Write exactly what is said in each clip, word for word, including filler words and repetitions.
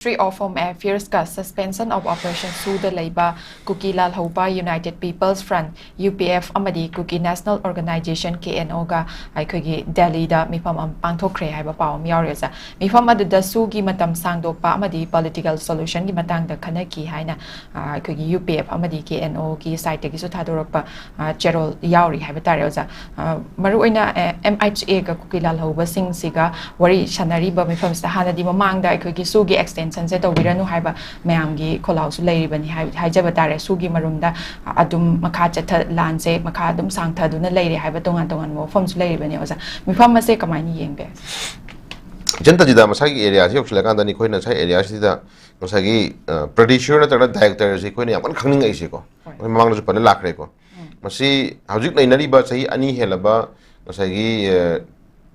Ministry of Home Affairs ꯀ Suspension of Operation ꯁꯨꯗ ꯂꯩꯕ ꯀꯨꯀꯤ ꯂꯥꯜꯍꯧꯕ United People's Front, U P F, ꯑꯃꯗꯤ Kuki National Organization, K N O ꯒ ꯑꯩꯈꯣꯏꯒꯤ ꯗꯦꯜꯂꯤꯗ ꯃꯤꯐꯝ ꯑꯃ ꯄꯥꯡꯊꯣꯛꯈ꯭ꯔꯦ ꯍꯥꯏꯕ ꯄꯥꯎ ꯑꯃ ꯌꯥꯎꯔꯤ ꯑꯣꯖꯥ꯫ ꯃꯤꯐꯝ ꯑꯗꯨꯗ ꯁꯨꯒꯤ ꯃꯇꯝ ꯁꯥꯡꯗꯣꯛꯄ ꯑꯃꯗꯤ political solution ꯒꯤ ꯃꯇꯥꯡꯗ ꯈꯟꯅꯈꯤ ꯍꯥꯏꯅ, ꯑ, ꯑꯩꯈꯣꯏꯒꯤ U P F ꯑꯃꯗꯤ K N O ꯒꯤ side ꯇꯒꯤꯁꯨ ꯊꯥꯗꯣꯔꯛꯄ, ꯑ, ꯆꯦꯔꯣꯜ ꯌꯥꯎꯔꯤ ꯍꯥꯏꯕ ꯇꯥꯔꯦ ꯑꯣꯖꯥ꯫ ꯑ, ꯃꯔꯨꯑꯣꯏꯅ, ꯑ, M H A ꯒ ꯀꯨꯀꯤ ꯂꯥꯜꯍꯧꯕꯁꯤꯡꯁꯤꯒ ꯋꯥꯔꯤ ꯁꯥꯟꯅꯔꯤꯕ ꯃꯤꯐꯝꯁꯤꯗ ꯍꯥꯟꯅꯗꯤ ꯃꯃꯥꯡꯗ ꯑꯩꯈꯣꯏꯒꯤ ꯁꯨꯒꯤ extension ꯁꯦ ꯇꯧꯕꯤꯔꯅꯨ ꯍꯥꯏꯕ ꯃꯌꯥꯝꯒꯤ ꯈꯣꯜꯂꯥꯎꯁꯨ ꯂꯩꯔꯤꯕꯅꯤ ꯍꯥꯏ-, ꯍꯥꯏꯖꯕ ꯇꯥꯔꯦ꯫ ꯁꯨꯒꯤ ꯃꯔꯨꯝꯗ, ꯑ, ꯑꯗꯨꯝ ꯃꯈꯥ ꯆꯠꯊ-, ꯂꯥꯟꯁꯦ ꯃꯈꯥ ꯑꯗꯨꯝ ꯁꯥꯡꯊꯗꯨꯅ ꯂꯩꯔꯦ ꯍꯥꯏꯕ ꯇꯣꯉꯥꯟ ꯇꯣꯉꯥꯟꯕ ꯋꯥꯐꯝꯁꯨ ꯂꯩꯔꯤꯕꯅꯤ ꯑꯣꯖꯥ꯫ ꯃꯤꯐꯝ ꯑꯁꯦ ꯀꯃꯥꯏꯅ ꯌꯦꯡꯕꯤ? ꯏꯆꯟ ꯇꯟꯖꯤꯗꯥ, ꯃꯁꯥꯒꯤ area ꯁꯤ ꯌꯧꯁꯤꯜꯂꯀꯥꯟꯗ ꯑꯩꯈꯣꯏꯅ ꯉꯁꯥꯏ area ꯁꯤꯗ ꯉꯁꯥꯏꯒꯤ, ꯑ, producer ꯅꯠꯇ꯭ꯔꯒ director ꯁꯤ ꯑꯩꯈꯣꯏꯅ ꯌꯥꯝ ꯀꯟꯅ ꯈꯪꯅꯤꯡꯉꯛꯏꯁꯦꯀꯣ꯫ ꯍꯣꯏ꯫ ꯑꯩꯈꯣꯏ ꯃꯃꯥꯡꯗꯁꯨ ꯄꯟꯕ ꯂꯥꯛꯈ꯭ꯔꯦꯀꯣ꯫ ꯎꯝ꯫ ꯃꯁꯤ ꯍꯧꯖꯤꯛ ꯂꯩꯅꯔꯤꯕ ꯆꯍꯤ ꯑꯅꯤ ꯍꯦꯜꯂꯕ ꯉꯁꯥꯏꯒꯤ, ꯑ,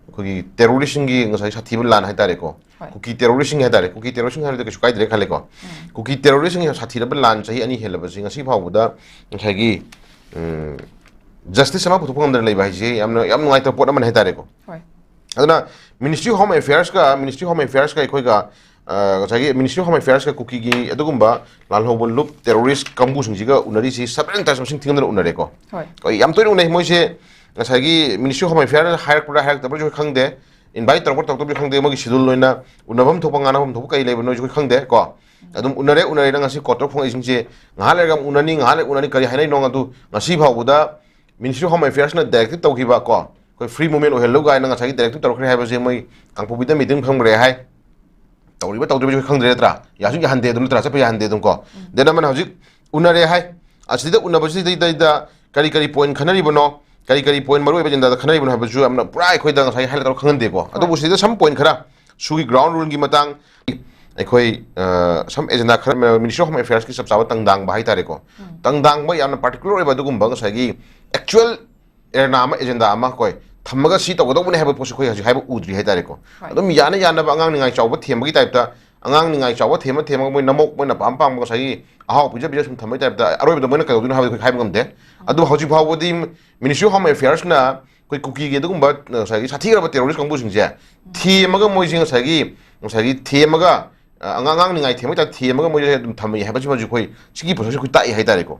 ꯑꯩꯈꯣꯏꯒꯤ terrorist ꯁꯤꯡꯒꯤ ꯉꯁꯥꯏ ꯁꯥꯊꯤꯕ ꯂꯥꯟ ꯍꯥꯏꯇꯥꯔꯦꯀꯣ꯫ ꯍꯣꯏ꯫ ꯀꯨꯀꯤ terrorist ꯁꯤꯡ ꯍꯥꯏꯇꯥꯔꯦ, ꯀꯨꯀꯤ terrorist ꯁꯤꯡ ꯍꯥꯏꯔꯗꯤ ꯀꯩꯁꯨ ꯀꯥꯏꯗ꯭ꯔꯦ ꯈꯜꯂꯦꯀꯣ꯫ ꯎꯝ꯫ ꯀꯨꯀꯤ terrorist ꯁꯤꯡꯒꯤ ꯁꯥꯊꯤꯔꯕ ꯂꯥꯟ ꯆꯍꯤ ꯑꯅꯤ ꯍꯦꯜꯂꯕꯁꯤ ꯉꯁꯤ ꯐꯥꯎꯕꯗ ꯉꯁꯥꯏꯒꯤ, ꯎꯝ, justice ꯑꯃ ꯄꯨꯊꯣꯛꯄ ꯉꯝꯗꯅ ꯂꯩꯕ ꯍꯥꯏꯁꯦ ꯌꯥꯝꯅ, ꯌꯥꯝ ꯅꯨꯡꯉꯥꯏꯇꯕ ꯄꯣꯠ ꯑꯃꯅꯤ ꯍꯥꯏꯇꯥꯔꯦꯀꯣ꯫ ꯍꯣꯏ꯫ ꯑꯗꯨꯅ Ministry of Home Affairs ꯀ, Ministry of Home Affairs ꯀ ꯑꯩꯈꯣꯏꯒ, ꯑ, ꯉꯁꯥꯏꯒꯤ Ministry of Home Affairs ꯀ ꯀꯨꯀꯤꯒꯤ ꯑꯗꯨꯒꯨꯝꯕ ꯂꯥꯜꯍꯧꯕ ꯂꯨꯞ terrorist ꯀꯥꯡꯕꯨꯁꯤꯡꯁꯤꯒ ꯎꯅꯔꯤꯁꯤ several times, ꯃꯁꯤꯡ ꯊꯤꯉꯝꯗꯅ ꯎꯅꯔꯦꯀꯣ꯫ ꯍꯣꯏ꯫ ꯑꯩꯈꯣꯏ ꯌꯥꯝ ꯇꯣꯏꯅ ꯎꯅꯩ ꯃꯣꯏꯁꯦ꯫ ꯉꯁꯥꯏꯒꯤ Ministry of Home Affairs ꯅ ꯍꯥꯏꯔꯛꯄ꯭ꯔꯥ ꯍꯥꯏꯔꯛꯇꯕ꯭ꯔꯥꯁꯨ ꯑꯩꯈꯣꯏ ꯈꯪꯗꯦ, invite ꯇꯧꯔꯛꯄ꯭ꯔꯥ ꯇꯧꯔꯛꯇꯕ꯭ꯔꯥꯁꯨ ꯈꯪꯗꯦ, ꯃꯣꯏꯒꯤ schedule ꯑꯣꯏꯅ ꯎꯅꯐꯝ ꯊꯣꯛꯄ ꯉꯥꯡꯅꯐꯝ ꯊꯣꯛꯄ ꯀꯩ ꯂꯩꯕꯅꯣꯁꯨ ꯑꯩꯈꯣꯏ ꯈꯪꯗꯦ ꯀꯣ꯫ ꯑꯗꯨꯝ ꯎꯅꯔꯦ, ꯎꯅꯔꯦꯅ ꯉꯁꯤ quarter ꯐꯣꯡꯉꯛꯏꯁꯤꯡꯁꯦ ꯉꯥꯏꯍꯥꯛ ꯂꯩꯔꯒ ꯑꯃꯨꯛ ꯎꯅꯅꯤ, ꯉꯥꯏꯍꯥꯛ ꯂꯩꯔꯒ ꯎꯅꯅꯤ, ꯀꯔꯤ ꯍꯥꯏꯅꯔꯤꯅꯣ ꯑꯗꯨ ꯉꯁꯤ ꯐꯥꯎꯕꯗ Ministry of Home Affairs ꯅ directive ꯇꯧꯈꯤꯕ ꯀꯣ, ꯑꯩꯈꯣꯏ free movement ꯑꯣꯏꯍꯜꯂꯨ ꯀꯥꯏꯅ ꯉꯁꯥꯏꯒꯤ directive ꯇꯧꯔꯛꯈ꯭ꯔꯦ ꯍꯥꯏꯕꯁꯦ ꯃꯣꯏ ꯀꯥꯡꯄꯣꯛꯄꯤꯗ meeting ꯐꯝꯈ꯭ꯔꯦ ꯍꯥꯏ꯫ ꯇꯧꯔꯤꯕ ꯇꯧꯗ꯭ꯔꯤꯕꯁꯨ ꯈꯪꯗ꯭ꯔꯦ ꯅꯠꯇ꯭ꯔꯥ? ꯌꯥꯁꯨ ꯌꯥꯍꯟꯗꯦ ꯑꯗꯨꯝ ꯅꯠꯇ꯭ꯔꯥ? ꯆꯠꯄ ꯌꯥꯍꯟꯗꯦ ꯑꯗꯨꯝ ꯀꯣ꯫ ꯎꯝ꯫ Then ꯑꯃꯅ ꯍꯧꯖꯤꯛ ꯎꯅꯔꯦ ꯍꯥꯏ꯫ ꯑꯁꯤꯗ ꯎꯅꯕꯁꯤꯗꯩꯗ ꯀꯔꯤ ꯀꯔꯤ point ꯈꯟꯅꯔꯤꯕꯅꯣ, ꯀꯔꯤ ꯀꯔꯤ point ꯃꯔꯨꯑꯣꯏꯕ agendaꯗ ꯈꯟꯅꯔꯤꯕꯅꯣ ꯍꯥꯏꯕꯁꯨ ꯌꯥꯝꯅ ꯄꯨꯔꯥ ꯑꯩꯈꯣꯏꯗ ꯉꯁꯥꯏ highlight ꯇꯧꯔ ꯈꯪꯍꯟꯗꯦꯀꯣ꯫ ꯍꯣꯏ꯫ ꯑꯗꯨꯕꯨ ꯁꯤꯗ some point ꯈꯔ ꯁꯨꯒꯤ ground ruleꯒꯤ ꯃꯇꯥꯡ, ꯑꯩꯈꯣꯏ, ꯑ, some agenda ꯈꯔ Ministry of Home Affairsꯀꯤ ꯆꯞ ꯆꯥꯕ ꯇꯪꯗꯥꯡꯕ ꯍꯥꯏꯇꯥꯔꯦꯀꯣ꯫ ꯎꯝ꯫ ꯇꯪꯗꯥꯡꯕ ꯌꯥꯝꯅ particular ꯑꯣꯏꯕ ꯑꯗꯨꯒꯨꯝꯕ ꯉꯁꯥꯏꯒꯤ actual arena ꯑꯃ, agenda ꯑꯃ ꯑꯩꯈꯣꯏ ꯊꯝꯃꯒ ꯁꯤ ꯇꯧꯒꯗꯧꯕꯅꯦ ꯍꯥꯏꯕ ꯄꯣꯠꯁꯦ ꯑꯩꯈꯣꯏ ꯍꯧꯖꯤꯛ ꯍꯥꯏꯕ ꯎꯗ꯭ꯔꯤ ꯍꯥꯏꯇꯥꯔꯦꯀꯣ꯫ ꯍꯣꯏ꯫ ꯑꯗꯨꯝ ꯌꯥꯅ ꯌꯥꯅꯕ ꯑꯉꯥꯡ ꯅꯤꯡꯉꯥꯏ ꯆꯥꯎꯕ ꯊꯦꯝꯕꯒꯤ typeꯇ, ꯑꯉꯥꯡ ꯅꯤꯡꯉꯥꯏ ꯆꯥꯎꯕ ꯊꯦꯝꯃ ꯊꯦꯝꯃꯒ ꯃꯣꯏ ꯅꯃꯣꯛ ꯃꯣꯏꯅ ꯑꯄꯥꯝ ꯑꯄꯥꯝꯕ ꯉꯁꯥꯏꯒꯤ ꯑꯍꯥꯎ ꯄꯤꯖ ꯄꯤꯖ ꯁꯨꯝ ꯊꯝꯕꯒꯤ typeꯇ ꯑꯔꯣꯏꯕꯗ ꯃꯣꯏꯅ ꯀꯩꯗꯧꯗꯣꯏꯅꯣ ꯍꯥꯏꯕꯗꯤ ꯑꯩꯈꯣꯏ ꯍꯥꯏꯕ ꯉꯝꯗꯦ꯫ ꯑꯗꯨꯕꯨ ꯍꯧꯖꯤꯛ ꯐꯥꯎꯕꯗꯤ Ministry of Home Affairsꯅ ꯑꯩꯈꯣꯏ ꯀꯨꯀꯤꯒꯤ ꯑꯗꯨꯒꯨꯝꯕ ꯉꯁꯥꯏꯒꯤ ꯁꯥꯊꯤꯈ꯭ꯔꯕ terrorist ꯀꯥꯡꯕꯨꯁꯤꯡꯁꯦ ꯊꯦꯝꯃꯒ ꯃꯣꯏꯁꯦ ꯉꯁꯥꯏꯒꯤ, ꯉꯁꯥꯏꯒꯤ ꯊꯦꯝꯃꯒ ꯑ, ꯑꯉꯥꯡ, ꯑꯉꯥꯡ ꯅꯤꯡꯉꯥꯏ ꯊꯦꯝꯕ ꯇꯥꯏꯞ ꯊꯦꯝꯃꯒ ꯃꯣꯏꯁꯦ ꯑꯗꯨꯝ ꯊꯝꯃꯤ ꯍꯥꯏꯕꯁꯤꯃꯁꯨ ꯑꯩꯈꯣꯏ ꯁꯤꯒꯤ ꯄ꯭ꯔꯣꯁꯦꯁꯁꯦ ꯑꯩꯈꯣꯏ ꯇꯥꯛꯏ ꯍꯥꯏꯇꯥꯔꯦꯀꯣ꯫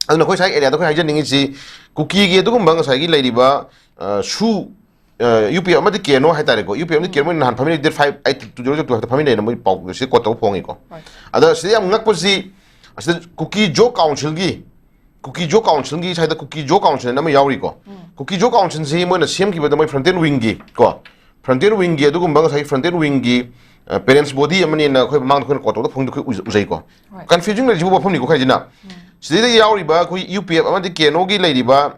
ꯑꯗꯨꯅ ꯑꯩꯈꯣꯏ ꯁ꯭ꯋꯥꯏ ꯑꯦꯔꯤꯌꯥꯗ ꯑꯩꯈꯣꯏ ꯍꯥꯏꯖꯅꯤꯡꯉꯤꯁꯤ ꯀꯨꯀꯤꯒꯤ ꯑꯗꯨꯒꯨꯝꯕ ꯉꯁꯥꯏꯒꯤ ꯂꯩꯔꯤꯕ, ꯑ, ꯁꯨ, ꯑ, ꯌꯨ ꯄꯤ ꯑꯦꯐ ꯑꯃꯗꯤ ꯀꯦ ꯑꯦꯟ ꯑꯣ ꯍꯥꯏꯇꯥꯔꯦꯀꯣ꯫ ꯌꯨ ꯄꯤ ꯑꯦꯐ ꯑꯃꯗꯤ ꯀꯦ ꯑꯦꯟ ꯑꯣ ꯃꯣꯏ ꯅꯍꯥꯟ ꯐꯝꯃꯤꯟꯅꯩ, date five, eight, two zero two ꯍꯥꯏꯕꯗ ꯐꯝꯃꯤꯟꯅꯩꯅ ꯃꯣꯏ ꯄꯥꯎꯁꯦ ꯀꯣꯠ ꯇꯧꯕ ꯐꯣꯡꯉꯤꯀꯣ꯫ ꯑꯗ ꯁꯤꯗ ꯌꯥꯝ ꯉꯛꯄꯁꯤ, ꯑꯁꯤꯗ ꯀꯨꯀꯤ ꯖꯣ ꯀꯥꯎꯟꯁꯤꯜꯒꯤ, ꯀꯨꯀꯤ ꯖꯣ ꯀꯥꯎꯟꯁꯤꯜꯒꯤ ꯁꯥꯏꯗ ꯀꯨꯀꯤ ꯖꯣ ꯀꯥꯎꯟꯁꯤꯜ ꯑꯃ ꯌꯥꯎꯔꯤꯀꯣ꯫ ꯀꯨꯀꯤ ꯖꯣ ꯀꯥꯎꯟꯁꯤꯜꯁꯤ ꯃꯣꯏꯅ ꯁꯦꯝꯈꯤꯕꯗ ꯃꯣꯏ ꯐ꯭ꯔꯟꯇꯦꯟ ꯋꯤꯡꯒꯤ ꯀꯣ, ꯐ꯭ꯔꯟꯇꯦꯟ ꯋꯤꯡꯒꯤ ꯑꯗꯨꯒꯨꯝꯕ ꯉꯁꯥꯏꯒꯤ ꯐ꯭ꯔꯟꯇꯦꯟ ꯋꯤꯡꯒꯤ, ꯑ, ꯄꯦꯔꯦꯟꯁ ꯕꯣꯗꯤ ꯑꯃꯅꯦꯅ ꯑꯩꯈꯣꯏ ꯃꯃꯥꯡꯗ ꯑꯩꯈꯣꯏꯅ ꯀꯣꯠ ꯇꯧꯕꯗ ꯐꯣꯡꯗꯣꯛ ꯑꯩꯈꯣꯏ ꯎꯖ-, ꯎꯖꯩꯀꯣ꯫ ꯍꯣꯏ꯫ ꯀꯟꯐ꯭ꯌꯨꯖꯤꯡ ꯂꯩꯔꯤꯁꯤꯕꯨ ꯋꯥꯐꯝꯅꯤꯀꯣ ꯈꯔꯁꯤꯅ꯫ ꯁꯤꯗꯩꯗ ꯌꯥꯎꯔꯤꯕ ꯑꯩꯈꯣꯏ ꯌꯨ ꯄꯤ ꯑꯦꯐ ꯑꯃꯗꯤ ꯀꯦ ꯑꯦꯟ ꯑꯣꯒꯤ ꯂꯩꯔꯤꯕ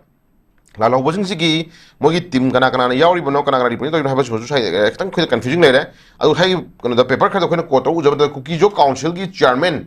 ꯂꯥꯜꯍꯧꯕꯁꯤꯡꯁꯤꯒꯤ ꯃꯣꯏꯒꯤ ꯇꯤꯝ ꯀꯅꯥ ꯀꯅꯥꯅ ꯌꯥꯎꯔꯤꯕꯅꯣ, ꯀꯅꯥ ꯀꯅꯥ ꯔꯤꯄ꯭ꯔꯖꯦꯟ ꯇꯧꯔꯤꯅꯣ ꯍꯥꯏꯕꯁꯤꯃꯁꯨ ꯁꯥꯏ-, ꯈꯤꯇꯪ ꯑꯩꯈꯣꯏꯗ ꯀꯟꯐ꯭ꯌꯨꯖꯤꯡ ꯂꯩꯔꯦ꯫ ꯑꯗꯨ ꯉꯁꯥꯏꯒꯤ ꯀꯩꯅꯣꯗ ꯄꯦꯄꯔ ꯈꯔꯗ ꯑꯩꯈꯣꯏꯅ ꯀꯣꯠ ꯇꯧꯔ ꯎꯖꯕꯗ ꯀꯨꯀꯤ ꯖꯣ ꯀꯥꯎꯟꯁꯤꯜꯒꯤ ꯆꯤꯌꯔꯃꯦꯟ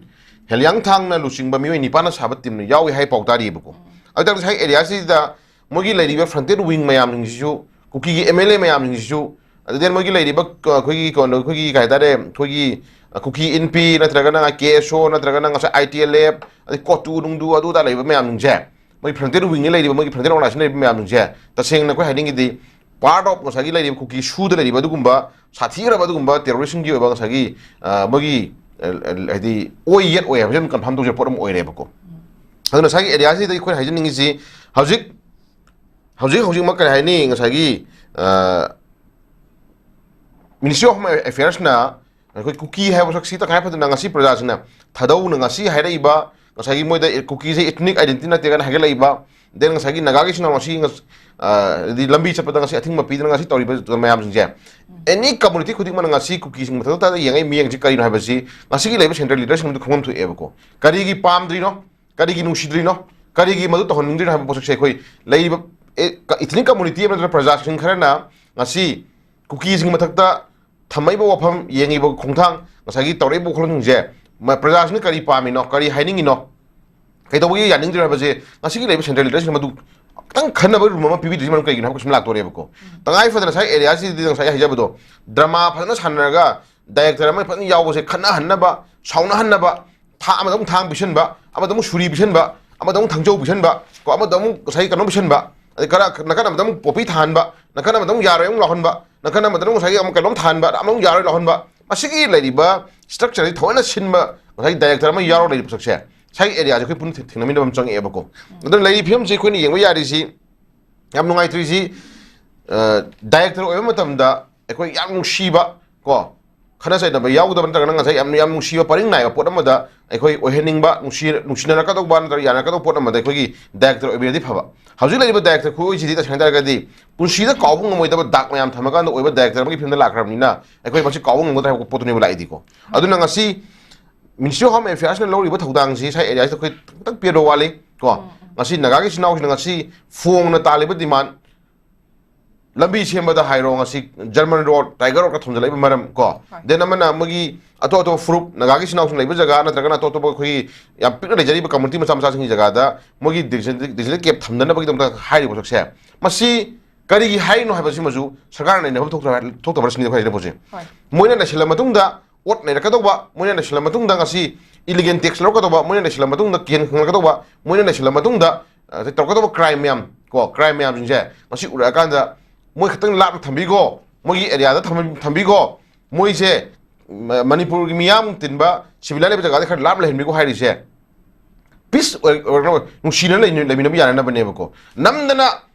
ꯍꯦꯂꯤꯌꯥꯡꯊꯥꯡꯅ ꯂꯨꯆꯤꯡꯕ ꯃꯤꯑꯣꯏ ꯅꯤꯄꯥꯟꯅ ꯁꯥꯕ ꯇꯤꯝꯅ ꯌꯥꯎꯏ ꯍꯥꯏ ꯄꯥꯎ ꯇꯥꯔꯤꯕꯀꯣ꯫ ꯑꯗꯨ ꯇꯥꯔꯗꯤ ꯉꯁꯥꯏ ꯑꯦꯔꯤꯌꯥꯁꯤꯗ ꯃꯣꯏꯒꯤ ꯂꯩꯔꯤꯕ ꯐ꯭ꯔꯟꯇꯦꯟ ꯋꯤꯡ ꯃꯌꯥꯝꯁꯤꯡꯁꯤꯁꯨ, ꯀꯨꯀꯤꯒꯤ ꯑꯦꯝ ꯑꯦꯜ ꯑꯦ ꯃꯌꯥꯝꯁꯤꯡꯁꯤꯁꯨ, ꯑꯗꯨꯗꯩ ꯃꯣꯏꯒꯤ ꯂꯩꯔꯤꯕ, ꯑ, ꯑꯩꯈꯣꯏꯒꯤ ꯀꯩꯅꯣ, ꯑꯩꯈꯣꯏꯒꯤ ꯀꯩ ꯍꯥꯏꯇꯥꯔꯦ, ꯑꯩꯈꯣꯏꯒꯤ, ꯑ, ꯀꯨꯀꯤ ꯏꯟꯄꯤ ꯅꯠꯇ꯭ꯔꯒꯅ ꯀꯦ ꯑꯦꯁ ꯑꯣ ꯅꯠꯇ꯭ꯔꯒꯅ ꯉꯁꯥꯏ ꯑꯥꯏ ꯇꯤ ꯑꯦꯜ ꯑꯦꯐ, ꯑꯗꯩ ꯀꯣꯇꯨ ꯅꯨꯡꯗꯨ ꯑꯗꯨ ꯑꯗꯥ ꯂꯩꯕ ꯃꯌꯥꯝꯁꯤꯡꯁꯦ, ꯃꯣꯏ ꯐ꯭ꯔꯟꯇꯦꯟ ꯋꯤꯡꯗ ꯂꯩꯔꯤꯕ, ꯃꯣꯏꯒꯤ ꯐ꯭ꯔꯟꯇꯦꯟ ꯑꯣꯔꯒꯅꯥꯏꯖꯦꯁꯟ ꯂꯩꯔꯤꯕ ꯃꯌꯥꯝꯁꯤꯡꯁꯦ, ꯇꯁꯦꯡꯅ ꯑꯩꯈꯣꯏ ꯍꯥꯏꯅꯤꯡꯉꯤꯗꯤ ꯄꯥꯔꯠ ꯑꯣꯐ ꯉꯁꯥꯏꯒꯤ ꯂꯩꯔꯤꯕ ꯀꯨꯀꯤ ꯁꯨꯗ ꯂꯩꯔꯤꯕ ꯑꯗꯨꯒꯨꯝꯕ ꯁꯥꯊꯤꯈ꯭ꯔꯕ ꯑꯗꯨꯒꯨꯝꯕ ꯇꯦꯔꯣꯔꯤꯁꯝꯒꯤ ꯑꯣꯏꯕ ꯉꯁꯥꯏꯒꯤ, ꯑ, ꯃꯣꯏꯒꯤ, ꯑ, ꯑ, ꯍꯥꯏꯗꯤ ꯑꯣꯏ ꯌꯦꯠ ꯑꯣꯏ ꯍꯥꯏꯕꯁꯦ ꯑꯗꯨꯝ ꯀꯟꯐꯥꯔꯝ ꯇꯧꯖꯕ ꯄꯣꯠ ꯑꯃ ꯑꯣꯏꯔꯦꯕꯀꯣ꯫ ꯑꯗꯨꯅ ꯉꯁꯥꯏꯒꯤ ꯑꯦꯔꯤꯌꯥꯁꯤꯗ ꯑꯩꯈꯣꯏꯅ ꯍꯥꯏꯖꯅꯤꯡꯉꯤꯁꯤ ꯍꯧꯖꯤꯛ, ꯍꯧꯖꯤꯛ ꯍꯧꯖꯤꯛꯃꯛ ꯀꯔꯤ ꯍꯥꯏꯅꯤ, ꯉꯁꯥꯏꯒꯤ, ꯑ, ꯃꯤꯅꯤꯁꯇ꯭ꯔꯤ ꯑꯣꯐ ꯍꯣꯝ ꯑꯦꯐꯤꯌꯔꯁꯅ ꯑꯩꯈꯣꯏ ꯀꯨꯀꯤ ꯍꯥꯏꯕ ꯁꯛꯁꯤ ꯇꯉꯥꯏ ꯐꯗꯅ ꯉꯁꯤ ꯄ꯭ꯔꯖꯥꯁꯤꯡꯅ ꯊꯥꯗꯧꯅ ꯉꯁꯤ ꯍꯥꯏꯔꯛꯏꯕ ꯉꯁꯥꯏꯒꯤ ꯃꯣꯏꯗ ꯀꯨꯀꯤꯁꯦ ꯏꯊꯅꯤꯛ ꯑꯥꯏꯗꯦꯟꯇꯤꯇꯤ ꯅꯠꯇꯦ ꯀꯥꯏꯅ ꯍꯥꯏꯒꯠꯂꯛꯏꯕ, then ꯉꯁꯥꯏꯒꯤ ꯅꯥꯒꯥꯒꯤ ꯏꯆꯤꯟ ꯏꯅꯥꯎ ꯉꯁꯤ ꯉꯁ-, ꯑ, ꯍꯥꯏꯗꯤ ꯂꯝꯕꯤ ꯆꯠꯄꯗ ꯉꯁꯤ ꯑꯊꯤꯡꯕ ꯄꯤꯗꯅ ꯉꯁꯤ ꯇꯧꯔꯤꯕ ꯃꯌꯥꯝꯁꯤꯡꯁꯦ, ꯑꯦꯅꯤ ꯀꯝꯃꯨꯅꯤꯇꯤ ꯈꯨꯗꯤꯡꯃꯛꯅ ꯉꯁꯤ ꯀꯨꯀꯤꯁꯤꯡ ꯃꯊꯛꯇ ꯌꯦꯡꯉꯛꯏ ꯃꯤꯠꯌꯦꯡꯁꯤ ꯀꯔꯤꯅꯣ ꯍꯥꯏꯕꯁꯤ ꯉꯁꯤꯒꯤ ꯂꯩꯔꯤꯕ ꯁꯦꯟꯇ꯭ꯔꯦꯜ ꯂꯤꯗꯔꯁꯤꯡꯗꯨ ꯈꯪꯐꯝ ꯊꯣꯛꯑꯦꯕꯀꯣ꯫ ꯀꯔꯤꯒꯤ ꯄꯥꯝꯗ꯭ꯔꯤꯅꯣ? ꯀꯔꯤꯒꯤ ꯅꯨꯡꯁꯤꯗ꯭ꯔꯤꯅꯣ? ꯀꯔꯤꯒꯤ ꯃꯗꯨ ꯇꯧꯍꯟꯅꯤꯡꯗ꯭ꯔꯤꯅꯣ ꯍꯥꯏꯕ ꯄꯣꯠꯁꯛꯁꯦ ꯑꯩꯈꯣꯏ ꯂꯩꯔꯤꯕ, ꯑꯦ, ꯀ-, ꯏꯊꯅꯤꯛ ꯀꯝꯃꯨꯅꯤꯇꯤ ꯑꯃ ꯅꯠꯇ꯭ꯔꯒ ꯄ꯭ꯔꯖꯥꯁꯤꯡ ꯈꯔꯅ ꯉꯁꯤ ꯀꯨꯀꯤꯁꯤꯡꯒꯤ ꯃꯊꯛꯇ ꯊꯝꯃꯛꯏꯕ ꯋꯥꯐꯝ, ꯌꯦꯡꯉꯤꯕ ꯈꯣꯡꯊꯥꯡ, ꯉꯁꯥꯏꯒꯤ ꯇꯧꯔꯛꯏꯕ ꯋꯥꯈꯜꯂꯣꯟꯁꯤꯡꯁꯦ, ꯃ-, ꯄ꯭ꯔꯖꯥꯁꯤꯡꯅ ꯀꯔꯤ ꯄꯥꯝꯃꯤꯅꯣ, ꯀꯔꯤ ꯍꯥꯏꯅꯤꯡꯉꯤꯅꯣ, ꯀꯩꯗꯧꯕꯒꯤ ꯌꯥꯅꯤꯡꯗ꯭ꯔꯤꯅꯣ ꯍꯥꯏꯕꯁꯦ ꯉꯁꯤꯒꯤ ꯂꯩꯔꯤꯕ ꯁꯦꯟꯇ꯭ꯔꯦꯜ ꯂꯤꯗꯔꯁꯤꯡꯅ ꯃꯗꯨ ꯈꯤꯇꯪ ꯈꯟꯅꯕ ꯔꯨꯝ ꯑꯃ ꯄꯤꯕꯤꯗ꯭ꯔꯤꯁꯤ ꯃꯔꯝ ꯀꯩꯒꯤꯅꯣ ꯍꯥꯏꯕ ꯀꯣꯏꯁꯟ ꯂꯥꯛꯇꯣꯔꯦꯕꯀꯣ꯫ ꯇꯉꯥꯏ ꯐꯗꯅ ꯉꯁꯥꯏ ꯑꯦꯔꯤꯌꯥꯁꯤꯗꯤ ꯉꯁꯥꯏ ꯍꯥꯏꯖꯕꯗꯣ, ꯗ꯭ꯔꯃꯥ ꯐꯖꯅ ꯁꯥꯟꯅꯔꯒ ꯗꯥꯏꯔꯦꯛꯇꯔ ꯑꯃ ꯐꯖꯅ ꯌꯥꯎꯕꯁꯦ ꯈꯠꯅꯍꯟꯅꯕ, ꯁꯥꯎꯅꯍꯟꯅꯕ, ꯊꯥ ꯑꯃꯗ ꯑꯃꯨꯛ ꯊꯥꯡ ꯄꯤꯁꯟꯕ, ꯑꯃꯗ ꯑꯃꯨꯛ ꯁꯨꯔꯤ ꯄꯤꯁꯟꯕ, ꯑꯃꯗ ꯑꯃꯨꯛ ꯊꯥꯡꯖꯧ ꯄꯤꯁꯟꯕ, ꯀꯣ, ꯑꯃꯗ ꯑꯃꯨꯛ ꯉꯁꯥꯏꯒꯤ ꯀꯩꯅꯣꯝ ꯄꯤꯁꯟꯕ, ꯑꯗꯩ ꯈꯔ ꯅꯥꯀꯟ ꯑꯃꯗ ꯑꯃꯨꯛ ꯄꯣꯄꯤ ꯊꯥꯍꯟꯕ, ꯅꯥꯀꯟ ꯑꯃꯗ ꯑꯃꯨꯛ ꯌꯥꯔꯣꯏ ꯑꯃꯨꯛ ꯂꯥꯎꯍꯟꯕ, ꯅꯥꯀꯟ ꯑꯃꯗ ꯑꯃꯨꯛ ꯉꯁꯥꯏꯒꯤ ꯑꯃꯨꯛ ꯀꯩꯅꯣꯝ ꯊꯥꯍꯟꯕ, ꯑꯃꯨꯛ ꯌꯥꯔꯣꯏ ꯂꯥꯎꯍꯟꯕ, ꯃꯁꯤꯒꯤ ꯂꯩꯔꯤꯕ structure ꯑꯁꯤ ꯊꯑꯣꯏꯅ ꯁꯤꯟꯕ ꯉꯁꯥꯏ director ꯑꯃ ꯌꯥꯎꯔ ꯂꯩꯔꯤꯕ ꯄꯣꯠꯁꯛꯁꯦ ꯉꯁꯥꯏꯒꯤ area ꯁꯦ ꯑꯩꯈꯣꯏ ꯄꯨꯟꯅ ꯊꯦꯡꯅꯃꯤꯟꯅꯕ ꯑꯃ ꯆꯪꯉꯛꯑꯦꯕꯀꯣ꯫ ꯑꯗꯨꯅ ꯂꯩꯔꯤꯕ ꯐꯤꯕꯝꯁꯤ ꯑꯩꯈꯣꯏꯅ ꯌꯦꯡꯕ ꯌꯥꯔꯤꯁꯤ ꯌꯥꯝ ꯅꯨꯡꯉꯥꯏꯇ꯭ꯔꯤꯁꯤ, ꯑ, director ꯑꯣꯏꯕ ꯃꯇꯝꯗ ꯑꯩꯈꯣꯏ ꯌꯥꯝ ꯅꯨꯡꯁꯤꯕ ꯀꯣ, ꯈꯠꯅ ꯆꯩꯅꯕ ꯌꯥꯎꯗꯕ ꯅꯠꯇ꯭ꯔꯒꯅ ꯉꯁꯥꯏ ꯌꯥꯝ, ꯌꯥꯝ ꯅꯨꯡꯁꯤꯕ ꯄꯔꯤꯡ ꯅꯥꯏꯕ ꯄꯣꯠ ꯑꯃꯗ ꯑꯩꯈꯣꯏ ꯑꯣꯏꯍꯟꯅꯤꯡꯕ, ꯅꯨꯡꯁꯤ-, ꯅꯨꯡꯁꯤꯅꯔꯛꯀꯗꯧꯕ ꯅꯠꯇ꯭ꯔꯒ ꯌꯥꯅꯔꯛꯀꯗꯧꯕ ꯄꯣꯠ ꯑꯃꯗ ꯑꯩꯈꯣꯏꯒꯤ director ꯑꯣꯏꯕꯤꯔꯗꯤ ꯐꯕ꯫ ꯍꯧꯖꯤꯛ ꯂꯩꯔꯤꯕ director ꯈꯨꯑꯣꯏꯁꯤꯗꯤ ꯇꯁꯦꯡꯅ ꯍꯥꯏꯔꯒꯗꯤ ꯄꯨꯟꯁꯤꯗ ꯀꯥꯎꯕ ꯉꯝꯃꯣꯏꯗꯕ ꯗꯥꯛ ꯃꯌꯥꯝ ꯊꯝꯃꯀꯥꯟꯗ ꯑꯣꯏꯕ director ꯑꯃꯒꯤ ꯐꯤꯂꯝꯗ ꯂꯥꯛꯈ꯭ꯔꯕꯅꯤꯅ ꯑꯩꯈꯣꯏ ꯃꯁꯤ ꯀꯥꯎꯕ ꯉꯝꯒꯗ꯭ꯔꯥ ꯍꯥꯏꯕ ꯄꯣꯠꯇꯨꯅꯦꯕ ꯂꯥꯛꯏꯗꯤꯀꯣ꯫ ꯑꯗꯨꯅ ꯉꯁꯤ Ministry of Home Affairsꯅ ꯂꯧꯔꯤꯕ ꯊꯧꯗꯥꯡꯁꯤ ꯁꯥꯏ areaꯁꯤꯗ ꯑꯩꯈꯣꯏ ꯈꯤꯇꯪ ꯄꯦꯟꯕ ꯋꯥꯠꯂꯤ ꯀꯣ꯫ ꯉꯁꯤ ꯅꯥꯒꯥꯒꯤ ꯏꯆꯤꯟ ꯏꯅꯥꯎꯁꯤꯡꯅ ꯉꯁꯤ ꯐꯣꯡꯅ ꯇꯥꯜꯂꯤꯕ demand, ꯂꯝꯕꯤ ꯁꯦꯝꯕꯗ ꯍꯥꯏꯔꯣ, ꯉꯁꯤ German road, Tiger roadꯀ ꯊꯣꯟꯖꯜꯂꯛꯏꯕ ꯃꯔꯝ ꯀꯣ꯫ ꯍꯣꯏ꯫ Then ꯑꯃꯅ ꯃꯣꯏꯒꯤ ꯑꯇꯣꯞ ꯑꯇꯣꯞꯄ ꯐꯨꯔꯨꯞ, ꯅꯥꯒꯥꯒꯤ ꯏꯆꯤꯟ ꯏꯅꯥꯎꯁꯤꯡ ꯂꯩꯕ ꯖꯒꯥ ꯅꯠꯇ꯭ꯔꯒꯅ ꯑꯇꯣꯞ ꯑꯇꯣꯞꯄ ꯑꯩꯈꯣꯏꯒꯤ ꯌꯥꯝ ꯄꯤꯛꯅ ꯂꯩꯖꯔꯤꯕ community ꯃꯆꯥ ꯃꯆꯥꯁꯤꯡꯒꯤ ꯖꯒꯥꯗ ꯃꯣꯏꯒꯤ designated, designated camp ꯊꯝꯅꯅꯕꯒꯤꯗꯃꯛꯇ ꯍꯥꯏꯔꯤꯕ ꯄꯣꯠꯁꯛꯁꯦ, ꯃꯁꯤ ꯀꯔꯤꯒꯤ ꯍꯥꯏꯔꯤꯅꯣ ꯍꯥꯏꯕꯁꯤꯃꯁꯨ ꯁꯔꯀꯥꯔꯅ ꯅꯩꯅꯐꯝ ꯊꯣꯛꯇ꯭ꯔ-, ꯊꯣꯛꯇꯕ꯭ꯔꯥ ꯁꯤꯅꯤ ꯑꯩꯈꯣꯏ ꯍꯥꯏꯔꯤꯕ ꯄꯣꯠꯁꯦ꯫ ꯍꯣꯏ꯫ ꯃꯣꯏꯅ ꯅꯩꯁꯤꯜꯂ ꯃꯇꯨꯡꯗ ꯑꯣꯠ ꯅꯩꯔꯛꯀꯗꯧꯕ, ꯃꯣꯏꯅ ꯅꯩꯁꯤꯜꯂ ꯃꯇꯨꯡꯗ ꯉꯁꯤ illegal tax ꯂꯧꯔꯛꯀꯗꯧꯕ, ꯃꯣꯏꯅ ꯅꯩꯁꯤꯜꯂ ꯃꯇꯨꯡꯗ ꯀꯤꯍꯟ ꯈꯪꯂꯛꯀꯗꯧꯕ, ꯃꯣꯏꯅ ꯅꯩꯁꯤꯜꯂ ꯃꯇꯨꯡꯗ, ꯑ, ꯇꯧꯔꯛꯀꯗꯧꯕ crime ꯃꯌꯥꯝ ꯀꯣ, crime ꯃꯌꯥꯝꯁꯤꯡꯁꯦ ꯉꯁꯤ ꯎꯔꯛꯑꯀꯥꯟꯗ ꯃꯣꯏ ꯈꯛꯇꯪ ꯂꯥꯞꯅ ꯊꯝꯕꯤꯈꯣ, ꯃꯣꯏꯒꯤ areaꯗ ꯊꯝ-, ꯊꯝꯕꯤꯈꯣ, ꯃꯣꯏꯁꯦ ꯃ-, ꯃꯅꯤꯄꯨꯔꯒꯤ ꯃꯤꯌꯥꯝ ꯇꯤꯟꯕ civilian ꯂꯩꯕ ꯖꯒꯥꯗ ꯈꯔ ꯂꯥꯞꯅ ꯂꯩꯍꯟꯕꯤꯈꯣ ꯍꯥꯏꯔꯤꯁꯦ peace ꯑꯣꯏ-, ꯑꯣꯏꯔꯛꯅꯕ, ꯅꯨꯡꯁꯤꯅ ꯂꯩ-, ꯂꯩꯃꯤꯟꯅꯕ ꯌꯥꯅꯅꯕꯅꯦꯕꯀꯣ꯫ ꯅꯝꯗꯅ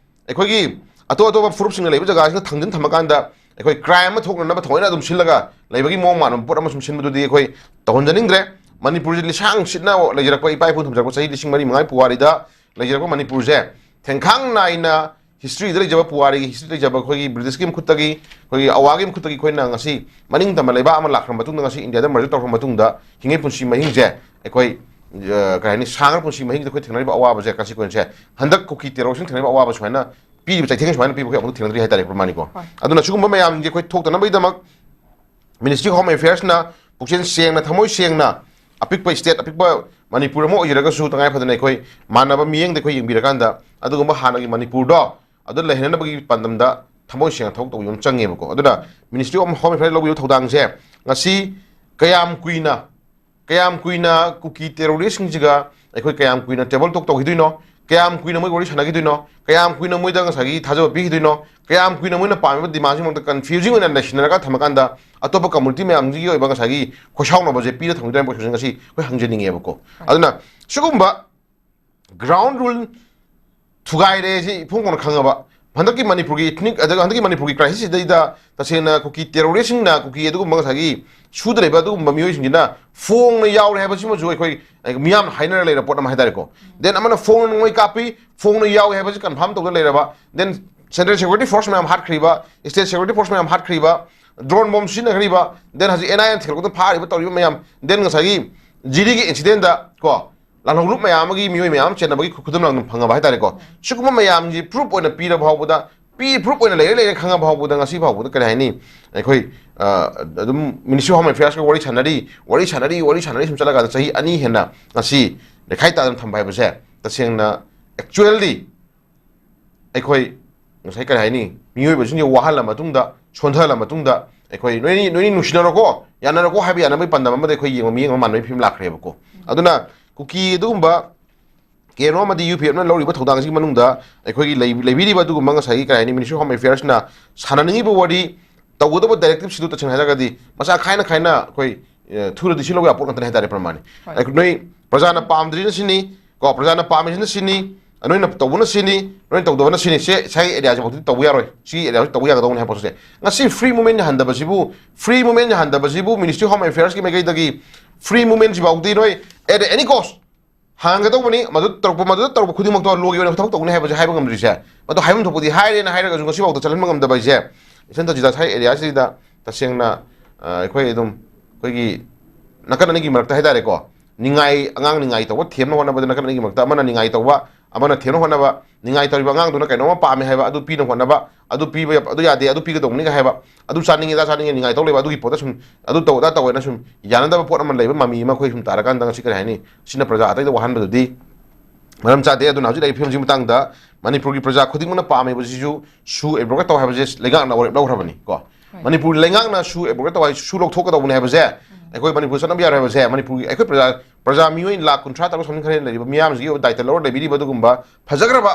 ꯑꯩꯈꯣꯏꯒꯤ ꯑꯇꯣꯞ ꯑꯇꯣꯞꯄ ꯐꯨꯔꯨꯞꯁꯤꯡꯅ ꯂꯩꯕ ꯖꯒꯥꯁꯤꯗ ꯊꯝꯖꯤꯟ ꯊꯝꯃꯀꯥꯟꯗ ꯑꯩꯈꯣꯏ crime ꯑꯃ ꯊꯣꯛꯅꯅꯕ ꯊꯑꯣꯏꯅ ꯑꯗꯨꯝ ꯁꯤꯜꯂꯒ ꯂꯩꯕꯒꯤ ꯃꯑꯣꯡ ꯃꯥꯟꯕ ꯄꯣꯠ ꯑꯃ ꯁꯨꯝ ꯁꯤꯟꯕꯗꯨꯗꯤ ꯑꯩꯈꯣꯏ ꯇꯧꯍꯟꯖꯅꯤꯡꯗ꯭ꯔꯦ꯫ ꯃꯅꯤꯄꯨꯔꯁꯦ ꯂꯤꯁꯥꯡ ꯁꯤꯠꯅ ꯂꯩꯖꯔꯛꯄ, ꯏꯄꯥ ꯏꯄꯨꯅ ꯊꯝꯖꯔꯛꯄ ꯆꯍꯤ ꯂꯤꯁꯤꯡ ꯃꯔꯤ ꯃꯉꯥꯒꯤ ꯄꯨꯋꯥꯔꯤꯗ ꯂꯩꯖꯔꯛꯄ ꯃꯅꯤꯄꯨꯔꯁꯦ ꯊꯦꯡꯈꯥꯡ ꯅꯥꯏꯅ historyꯗ ꯂꯩꯖꯕ, ꯄꯨꯋꯥꯔꯤꯒꯤ history ꯂꯩꯖꯕ ꯑꯩꯈꯣꯏꯒꯤ Britishꯀꯤ ꯃꯈꯨꯠꯇꯒꯤ, ꯑꯩꯈꯣꯏꯒꯤ ꯑꯋꯥꯒꯤ ꯃꯈꯨꯠꯇꯒꯤ ꯑꯩꯈꯣꯏꯅ ꯉꯁꯤ ꯃꯅꯤꯡ ꯇꯝꯕ ꯂꯩꯕꯥꯛ ꯑꯃ ꯂꯥꯛꯈ꯭ꯔ ꯃꯇꯨꯡꯗ, ꯉꯁꯤ Indiaꯗ merger ꯇꯧꯈ꯭ꯔ ꯃꯇꯨꯡꯗ ꯍꯤꯡꯉꯩ ꯄꯨꯟꯁꯤ ꯃꯍꯤꯡꯁꯦ ꯑꯩꯈꯣꯏ, ꯑ, ꯀꯩ ꯍꯥꯏꯅꯤ, ꯁꯥꯡꯉ ꯄꯨꯟꯁꯤ ꯃꯍꯤꯡꯗ ꯑꯩꯈꯣꯏ ꯊꯦꯡꯅꯔꯤꯕ ꯑꯋꯥꯕꯁꯦ, consequenceꯁꯦ ꯍꯟꯗꯛ ꯀꯨꯀꯤ terrorꯁꯤꯡ ꯊꯦꯡꯅꯔꯤꯕ ꯑꯋꯥꯕ ꯁꯨꯃꯥꯏꯅ ꯄꯤꯔꯤꯕ ꯆꯩꯊꯦꯡ ꯁꯨꯃꯥꯏꯅ ꯄꯤꯕ ꯑꯩꯈꯣꯏ ꯑꯃꯨꯛ ꯊꯦꯡꯅꯗ꯭ꯔꯤ ꯍꯥꯏꯇꯥꯔꯦ ꯄ꯭ꯔꯃꯥꯅꯤꯀꯣ꯫ ꯍꯣꯏ꯫ ꯑꯗꯨꯅ ꯁꯤꯒꯨꯝꯕ ꯃꯌꯥꯝꯁꯦ ꯑꯩꯈꯣꯏ ꯊꯣꯛꯇꯅꯕꯒꯤꯗꯃꯛ Ministry of Home Affairsꯅ ꯄꯨꯛꯆꯦꯜ ꯁꯦꯡꯅ, ꯊꯃꯣꯏ ꯁꯦꯡꯅ, ꯑꯄꯤꯛꯄ state, ꯑꯄꯤꯛꯄ ꯃꯅꯤꯄꯨꯔ ꯑꯃ ꯑꯣꯏꯖꯔꯒꯁꯨ ꯇꯉꯥꯏ ꯐꯗꯅ ꯑꯩꯈꯣꯏ ꯃꯥꯟꯅꯕ ꯃꯤꯠꯌꯦꯡꯗ ꯑꯩꯈꯣꯏ ꯌꯦꯡꯕꯤꯔꯀꯥꯟꯗ ꯑꯗꯨꯒꯨꯝꯕ ꯍꯥꯟꯅꯒꯤ ꯃꯅꯤꯄꯨꯔꯗꯣ ꯑꯗꯨ ꯂꯩꯍꯟꯅꯕꯒꯤ ꯄꯥꯟꯗꯝꯗ ꯊꯃꯣꯏ ꯁꯦꯡꯅ ꯊꯕꯛ ꯇꯧꯕꯤꯕ ꯑꯃ ꯆꯪꯉꯦꯕꯀꯣ꯫ ꯑꯗꯨꯅ Ministry of Home Affairs ꯂꯧꯕꯤꯕ ꯊꯧꯗꯥꯡꯁꯦ ꯉꯁꯤ ꯀꯌꯥꯝ ꯀꯨꯏꯅ, ꯀꯌꯥꯝ ꯀꯨꯏꯅ ꯀꯨꯀꯤ terroristꯁꯤꯡꯁꯤꯒ ꯑꯩꯈꯣꯏ ꯀꯌꯥꯝ ꯀꯨꯏꯅ table talk ꯇꯧꯈꯤꯗꯣꯏꯅꯣ? ꯀꯌꯥꯝ ꯀꯨꯏꯅ ꯃꯣꯏ ꯋꯥꯔꯤ ꯁꯥꯟꯅꯈꯤꯗꯣꯏꯅꯣ, ꯀꯌꯥꯝ ꯀꯨꯏꯅ ꯃꯣꯏꯗ ꯉꯁꯥꯏꯒꯤ ꯊꯥꯖꯕ ꯄꯤꯈꯤꯗꯣꯏꯅꯣ, ꯀꯌꯥꯝ ꯀꯨꯏꯅ ꯃꯣꯏꯅ ꯄꯥꯝꯃꯤꯕ demandꯁꯤꯃꯛꯇ confusing ꯑꯣꯏꯅ ꯂꯩꯁꯤꯟꯅꯔꯒ ꯊꯝꯃꯀꯥꯟꯗ ꯑꯇꯣꯞꯄ community ꯃꯌꯥꯝꯁꯤꯒꯤ ꯑꯣꯏꯕ ꯉꯁꯥꯏꯒꯤ ꯈꯣꯏꯁꯥꯎꯅꯕꯁꯦ ꯄꯤꯔ ꯊꯝꯈꯤꯗꯣꯏꯔꯥ ꯍꯥꯏꯕ question ꯉꯁꯤ ꯑꯩꯈꯣꯏ ꯍꯪꯖꯅꯤꯡꯉꯦꯕꯀꯣ꯫ ꯑꯗꯨꯅ ꯁꯤꯒꯨꯝꯕ ground rule ꯊꯨꯒꯥꯏꯔꯦ ꯁꯤ ꯏꯐꯣꯡ ꯐꯣꯡꯅ ꯈꯪꯉꯕ, ꯍꯟꯗꯛꯀꯤ ꯃꯅꯤꯄꯨꯔꯒꯤ ethnic, ꯑꯗꯨꯒ ꯍꯟꯗꯛꯀꯤ ꯃꯅꯤꯄꯨꯔꯒꯤ crisis ꯁꯤꯗꯩꯗ ꯇꯁꯦꯡꯅ ꯀꯨꯀꯤ terroristꯁꯤꯡꯅ, ꯀꯨꯀꯤ ꯑꯗꯨꯒꯨꯝꯕ ꯉꯁꯥꯏꯒꯤ ꯁꯨꯗ ꯂꯩꯕ ꯑꯗꯨꯒꯨꯝꯕ ꯃꯤꯑꯣꯏꯁꯤꯡꯁꯤꯅ ꯐꯣꯡꯅ ꯌꯥꯎꯔꯦ ꯍꯥꯏꯕꯁꯤꯃꯁꯨ ꯑꯩꯈꯣꯏ, ꯑꯩ, ꯃꯤꯌꯥꯝꯅ ꯍꯥꯏꯅꯔ ꯂꯩꯔ ꯄꯣꯠ ꯑꯃ ꯍꯥꯏꯇꯥꯔꯦꯀꯣ꯫ Then ꯑꯃꯅ ꯐꯣꯡꯅ ꯅꯣꯡꯃꯩ ꯀꯥꯞꯄꯤ, ꯐꯣꯡꯅ ꯌꯥꯎꯏ ꯍꯥꯏꯕꯁꯤ confirm ꯇꯧꯗ ꯂꯩꯔꯕ, then central security force ꯃꯌꯥꯝ ꯍꯥꯠꯈ꯭ꯔꯤꯕ, state security force ꯃꯌꯥꯝ ꯍꯥꯠꯈ꯭ꯔꯤꯕ, drone bomb ꯁꯤꯖꯤꯟꯅꯈ꯭ꯔꯤꯕ, then ꯍꯧꯖꯤꯛ NIAꯅ ꯊꯤꯒꯠꯂꯛꯄꯗ ꯐꯥꯔꯤꯕ, ꯇꯧꯔꯤꯕ ꯃꯌꯥꯝ, then ꯉꯁꯥꯏꯒꯤ ꯖꯤꯔꯤꯒꯤ incidentꯇ ꯀꯣ, ꯂꯥꯜꯍꯧꯂꯨꯞ ꯃꯌꯥꯝ ꯑꯃꯒꯤ ꯃꯤꯑꯣꯏ ꯃꯌꯥꯝ ꯑꯃ ꯆꯦꯟꯅꯕꯒꯤ ꯈꯨꯗꯝ ꯂꯥꯡꯗꯨꯅ ꯐꯪꯉꯕ ꯍꯥꯏꯇꯥꯔꯦꯀꯣ꯫ ꯁꯤꯒꯨꯝꯕ ꯃꯌꯥꯝꯁꯤ proof ꯑꯣꯏꯅ ꯄꯤꯔ ꯐꯥꯎꯕꯗ, ꯄꯤ, proof ꯑꯣꯏꯅ ꯂꯩꯔꯦ ꯂꯩꯔꯦ ꯈꯪꯉ ꯐꯥꯎꯕꯗ, ꯉꯁꯤ ꯐꯥꯎꯕꯗ ꯀꯔꯤ ꯍꯥꯏꯅꯤ, ꯑꯩꯈꯣꯏ, ꯑ, ꯑꯗꯨꯝ Ministry of Home Affairsꯀ ꯋꯥꯔꯤ ꯁꯥꯟꯅꯔꯤ, ꯋꯥꯔꯤ ꯁꯥꯟꯅꯔꯤ, ꯋꯥꯔꯤ ꯁꯥꯟꯅꯔꯤ ꯁꯨꯝ ꯆꯠꯂꯀꯥꯟꯗ ꯆꯍꯤ ꯑꯅꯤ ꯍꯦꯟꯅ ꯉꯁꯤ ꯂꯩꯈꯥꯏ ꯇꯥꯗꯅ ꯊꯝꯕ ꯍꯥꯏꯕꯁꯦ ꯇꯁꯦꯡꯅ actually ꯑꯩꯈꯣꯏ ꯉꯁꯥꯏ ꯀꯔꯤ ꯍꯥꯏꯅꯤ, ꯃꯤꯑꯣꯏꯕꯁꯤꯡꯁꯦ ꯋꯥꯍꯜꯂ ꯃꯇꯨꯡꯗ, ꯁꯣꯟꯊꯍꯜꯂ ꯃꯇꯨꯡꯗ, ꯑꯩꯈꯣꯏ ꯅꯣꯏꯅꯤ, ꯅꯣꯏꯅꯤ ꯅꯨꯡꯁꯤꯅꯔꯣꯀꯣ, ꯌꯥꯅꯔꯣꯀꯣ ꯍꯥꯏꯕ ꯌꯥꯅꯕꯒꯤ ꯄꯥꯟꯗꯝ ꯑꯃꯗ ꯑꯩꯈꯣꯏ ꯌꯦꯡꯕ ꯃꯤꯠꯌꯦꯡ ꯑꯃ ꯃꯥꯟꯅꯕꯒꯤ ꯐꯤꯕꯝ ꯂꯥꯛꯈ꯭ꯔꯦꯕꯀꯣ꯫ ꯑꯗꯨꯅ ꯀꯨꯀꯤ ꯑꯗꯨꯒꯨꯝꯕ ꯀꯦ ꯑꯦꯟ ꯑꯣ ꯑꯃꯗꯤ ꯌꯨ ꯄꯤ ꯑꯦꯐꯅ ꯂꯧꯔꯤꯕ ꯊꯧꯗꯥꯡꯁꯤꯒꯤ ꯃꯅꯨꯡꯗ ꯑꯩꯈꯣꯏꯒꯤ ꯂꯩ-, ꯂꯩꯕꯤꯔꯤꯕ ꯑꯗꯨꯒꯨꯝꯕ ꯉꯁꯥꯏꯒꯤ ꯀꯔꯤ ꯍꯥꯏꯅꯤ, Ministry of Home Affairsꯅ ꯁꯥꯟꯅꯅꯤꯡꯉꯤꯕ ꯋꯥꯔꯤ, ꯇꯧꯒꯗꯕ directiveꯁꯤꯗ ꯇꯁꯦꯡꯅ ꯍꯥꯏꯔꯒꯗꯤ ꯃꯆꯥ ꯈꯥꯏꯅ ꯈꯥꯏꯅ ꯑꯩꯈꯣꯏ, ꯑ, ꯊꯨꯔꯗꯤ ꯁꯤ ꯂꯧ ꯌꯥꯕ ꯄꯣꯠ ꯉꯥꯛꯇꯅꯤ ꯍꯥꯏꯇꯥꯔꯦ, ꯄ꯭ꯔꯃꯥꯅꯤ꯫ ꯍꯣꯏ꯫ ꯑꯩꯈꯣꯏ ꯅꯣꯏ ꯄ꯭ꯔꯖꯥꯅ ꯄꯥꯝꯗ꯭ꯔꯤꯁꯤꯅ ꯁꯤꯅꯤ, ꯀꯣ, ꯄ꯭ꯔꯖꯥꯅ ꯄꯥꯝꯃꯤꯁꯤꯅ ꯁꯤꯅꯤ, ꯅꯣꯏꯅ ꯇꯧꯕꯅ ꯁꯤꯅꯤ, ꯅꯣꯏꯅ ꯇꯧꯗꯕꯅ ꯁꯤꯅꯤ, ꯁꯦ ꯁ꯭ꯋꯥꯏꯒꯤ areaꯁꯤꯐꯥꯎꯗꯤ ꯇꯧꯕ ꯌꯥꯔꯣꯏ, ꯁꯤꯒꯤ areaꯁꯤ ꯇꯧꯕ ꯌꯥꯒꯗꯧꯅꯤ ꯍꯥꯏꯕ ꯄꯣꯠꯁꯦ꯫ ꯉꯁꯤ free movement ꯌꯥꯍꯟꯗꯕꯁꯤꯕꯨ, free movement ꯌꯥꯍꯟꯗꯕꯁꯤꯕꯨ Ministry of Home Affairsꯀꯤ ꯃꯥꯏꯀꯩꯗꯒꯤ free movementꯁꯤꯐꯥꯎꯗꯤ ꯅꯣꯏ at any cost ꯍꯥꯡꯒꯗꯧꯕꯅꯤ, ꯃꯗꯨ ꯇꯧꯔꯛꯄ, ꯃꯗꯨꯗ ꯇꯧꯔꯛꯄ ꯈꯨꯗꯤꯡꯃꯛꯇꯣ ꯂꯣꯒꯤ ꯑꯣꯏꯅ ꯊꯕꯛ ꯇꯧꯒꯅꯤ ꯍꯥꯏꯕꯁꯦ ꯍꯥꯏꯕ ꯉꯝꯗ꯭ꯔꯤꯁꯦ꯫ ꯃꯗꯨ ꯍꯥꯏꯐꯝ ꯊꯣꯛꯄꯗꯤ ꯍꯥꯏꯔꯦꯅ ꯍꯥꯏꯔꯒꯁꯨ ꯉꯁꯤꯐꯥꯎꯗ ꯆꯠꯍꯟꯕ ꯉꯝꯗꯕ ꯍꯥꯏꯁꯦ, ꯏꯊꯟ ꯇꯖꯤꯗꯥꯁ ꯍꯥꯏ areaꯁꯤꯗ ꯇꯁꯦꯡꯅ, ꯑ, ꯑꯩꯈꯣꯏ ꯑꯗꯨꯝ ꯑꯩꯈꯣꯏꯒꯤ ꯅꯥꯀꯟ ꯑꯅꯤꯒꯤ ꯃꯔꯛꯇ ꯍꯥꯏꯇꯥꯔꯦꯀꯣ, ꯅꯤꯡꯉꯥꯏ, ꯑꯉꯥꯡ ꯅꯤꯡꯉꯥꯏ ꯇꯧꯕ ꯊꯦꯝꯅ ꯍꯣꯠꯅꯕꯗ ꯅꯥꯀꯟ ꯑꯅꯤꯒꯤ ꯃꯔꯛꯇ ꯑꯃꯅ ꯅꯤꯡꯉꯥꯏ ꯇꯧꯕ, ꯑꯃꯅ ꯊꯦꯝꯅ ꯍꯣꯠꯅꯕ, ꯅꯤꯡꯉꯥꯏ ꯇꯧꯔꯤꯕ ꯑꯉꯥꯡꯗꯨꯅ ꯀꯩꯅꯣꯝꯃ ꯄꯥꯝꯃꯦ ꯍꯥꯏꯕ, ꯑꯗꯨ ꯄꯤꯅ ꯍꯣꯠꯅꯕ, ꯑꯗꯨ ꯄꯤꯕ ꯌꯥ-, ꯑꯗꯨ ꯌꯥꯗꯦ, ꯑꯗꯨ ꯄꯤꯒꯗꯧꯕꯅꯤꯒ ꯍꯥꯏꯕ, ꯑꯗꯨ ꯆꯥꯅꯤꯡꯉꯦ, ꯑꯗꯥ ꯆꯥꯅꯤꯡꯉꯦ, ꯅꯤꯡꯉꯥꯏ ꯇꯧ ꯂꯩꯕ, ꯑꯗꯨꯒꯤ ꯄꯣꯠꯇ ꯁꯨꯝ ꯑꯗꯨ ꯇꯧ, ꯑꯗꯥ ꯇꯧ ꯍꯥꯏꯅ ꯁꯨꯝ ꯌꯥꯅꯗꯕ ꯄꯣꯠ ꯑꯃ ꯂꯩꯕ ꯃꯃꯤ ꯑꯃ ꯑꯩꯈꯣꯏ ꯁꯨꯝ ꯇꯥꯔꯀꯥꯟꯗ ꯉꯁꯤ ꯀꯔꯤ ꯍꯥꯏꯅꯤ, ꯁꯤꯅ ꯄ꯭ꯔꯖꯥ ꯑꯇꯩꯗ ꯋꯥꯍꯟꯕꯗꯨꯗꯤ ꯃꯔꯝ ꯆꯥꯗꯦ꯫ ꯑꯗꯨꯅ ꯍꯧꯖꯤꯛ ꯂꯩꯔꯤꯕ ꯐꯤꯕꯝꯁꯤꯒꯤ ꯃꯇꯥꯡꯗ ꯃꯅꯤꯄꯨꯔꯒꯤ ꯄ꯭ꯔꯖꯥ ꯈꯨꯗꯤꯡꯃꯛꯅ ꯄꯥꯝꯃꯤꯕꯁꯤꯁꯨ ꯁꯨ ꯑꯦꯕ꯭ꯔꯣꯒꯦꯠ ꯇꯧ ꯍꯥꯏꯕꯁꯦ ꯂꯩꯉꯥꯛꯅ ꯋꯥꯔꯦꯞ ꯂꯧꯈ꯭ꯔꯕꯅꯤ ꯀꯣ꯫ ꯍꯣꯏ꯫ ꯃꯅꯤꯄꯨꯔ ꯂꯩꯉꯥꯛꯅ ꯁꯨ ꯑꯦꯕ꯭ꯔꯣꯒꯦꯠ ꯇꯧ ꯍꯥꯏ, ꯁꯨ ꯂꯧꯊꯣꯛꯀꯗꯧꯕꯅꯤ ꯍꯥꯏꯕꯁꯦ, ꯎꯝ꯫ ꯑꯩꯈꯣꯏ ꯃꯅꯤꯄꯨꯔ ꯆꯠꯅꯕ ꯌꯥꯔꯣꯏ ꯍꯥꯏꯕꯁꯦ ꯃꯅꯤꯄꯨꯔꯒꯤ ꯑꯩꯈꯣꯏ ꯄ꯭ꯔꯖꯥ ꯄ꯭ꯔꯖꯥ ꯃꯤꯑꯣꯏ ꯂꯥꯈ ꯀꯨꯟꯊ꯭ꯔꯥ ꯇꯔꯨꯛ ꯁꯝꯅ ꯈꯔ ꯍꯦꯟꯅ ꯂꯩꯔꯤꯕ ꯃꯤꯌꯥꯝꯁꯤꯒꯤ ꯑꯣꯏꯕ ꯗꯥꯏꯇ ꯂꯧꯔ ꯂꯩꯕꯤꯔꯤꯕ ꯑꯗꯨꯒꯨꯝꯕ ꯐꯖꯈ꯭ꯔꯕ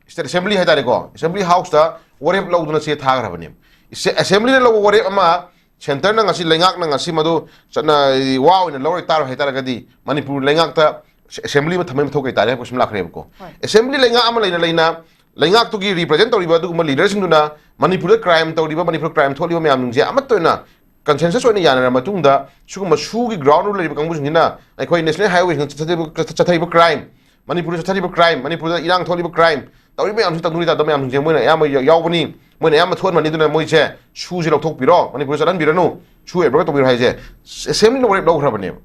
ꯁ꯭ꯇꯦꯠ ꯑꯦꯁꯦꯝꯕ꯭ꯂꯤ ꯍꯥꯏꯇꯥꯔꯦꯀꯣ, ꯑꯦꯁꯦꯝꯕ꯭ꯂꯤ ꯍꯥꯎꯁꯇ ꯋꯥꯔꯦꯞ ꯂꯧꯗꯨꯅ ꯆꯦ ꯊꯥꯈ꯭ꯔꯕꯅꯦꯕ꯫ ꯑꯦꯁꯦꯝꯕ꯭ꯂꯤꯅ ꯂꯧꯕ ꯋꯥꯔꯦꯞ ꯑꯃ ꯁꯦꯟꯇꯔꯅ ꯉꯁꯤ, ꯂꯩꯉꯥꯛꯅ ꯉꯁꯤ ꯃꯗꯨ ꯆꯠꯅ ꯋꯥ ꯑꯣꯏꯅ ꯂꯧꯔꯣꯏ ꯇꯥꯔꯣꯏ ꯍꯥꯏꯇꯥꯔꯒꯗꯤ, ꯃꯅꯤꯄꯨꯔ ꯂꯩꯉꯥꯛꯇ ꯑꯦꯁꯦꯝꯕ꯭ꯂꯤ ꯑꯃ ꯊꯝꯕꯒꯤ ꯃꯊꯧ ꯀꯩ ꯇꯥꯔꯦ ꯍꯥꯏꯕ ꯀꯣꯏꯁꯟ ꯂꯥꯛꯈ꯭ꯔꯦꯕꯀꯣ꯫ ꯍꯣꯏ꯫ ꯑꯦꯁꯦꯝꯕ꯭ꯂꯤ ꯂꯩꯉꯥꯛ ꯑꯃ ꯂꯩꯅ ꯂꯩꯅ ꯂꯩꯉꯥꯛꯇꯨꯒꯤ ꯔꯤꯄ꯭ꯔꯖꯦꯟ ꯇꯧꯔꯤꯕ ꯑꯗꯨꯒꯨꯝꯕ ꯂꯤꯗꯔꯁꯤꯡꯗꯨꯅ ꯃꯅꯤꯄꯨꯔꯗ ꯀ꯭ꯔꯥꯏꯝ ꯇꯧꯔꯤꯕ, ꯃꯅꯤꯄꯨꯔꯗ ꯀ꯭ꯔꯥꯏꯝ ꯊꯣꯛꯂꯤꯕ ꯃꯌꯥꯝꯁꯤꯡꯁꯦ ꯑꯃꯠꯇ ꯑꯣꯏꯅ ꯀꯟꯁꯦꯟꯁꯁ ꯑꯣꯏꯅ ꯌꯥꯅꯔꯕ ꯃꯇꯨꯡꯗ, ꯁꯤꯒꯨꯝꯕ ꯁꯨꯒꯤ ꯒ꯭ꯔꯥꯎꯟꯗ ꯂꯩꯔꯤꯕ ꯀꯥꯡꯕꯨꯁꯤꯡꯁꯤꯅ ꯑꯩꯈꯣꯏ ꯅꯦꯁꯅꯦꯜ ꯍꯥꯏꯋꯦꯁꯤꯡꯗ ꯆꯠꯊꯔꯤꯕ, ꯆꯠꯊꯔꯤꯕ ꯀ꯭ꯔꯥꯏꯝ, ꯃꯅꯤꯄꯨꯔꯗ ꯆꯠꯊꯔꯤꯕ ꯀ꯭ꯔꯥꯏꯝ, ꯃꯅꯤꯄꯨꯔꯗ ꯏꯔꯥꯡ ꯊꯣꯛꯂꯤꯕ ꯀ꯭ꯔꯥꯏꯝ ꯇꯧꯔꯤꯕ ꯃꯌꯥꯝꯁꯤ, ꯇꯪꯗꯨ ꯂꯩꯇꯥꯗꯕ ꯃꯌꯥꯝꯁꯤꯡꯁꯦ ꯃꯣꯏꯅ ꯑꯌꯥꯝꯕ ꯌꯥꯎꯕꯅꯤ, ꯃꯣꯏꯅ ꯑꯌꯥꯝꯕ ꯊꯣꯛꯍꯟꯕꯅꯤ꯫ ꯑꯗꯨꯅ ꯃꯣꯏꯁꯦ ꯁꯨꯁꯦ ꯂꯧꯊꯣꯛꯄꯤꯔꯣ, ꯃꯅꯤꯄꯨꯔꯗ ꯆꯠꯍꯟꯕꯤꯔꯅꯨ, ꯁꯨ ꯑꯦꯕꯣꯏꯗ ꯇꯧꯕꯤꯔꯣ ꯍꯥꯏꯁꯦ ꯑꯦꯁꯦꯝꯕ꯭ꯂꯤꯅ ꯋꯥꯔꯦꯞ ꯂꯧꯈ꯭ꯔꯕꯅꯦꯕ꯫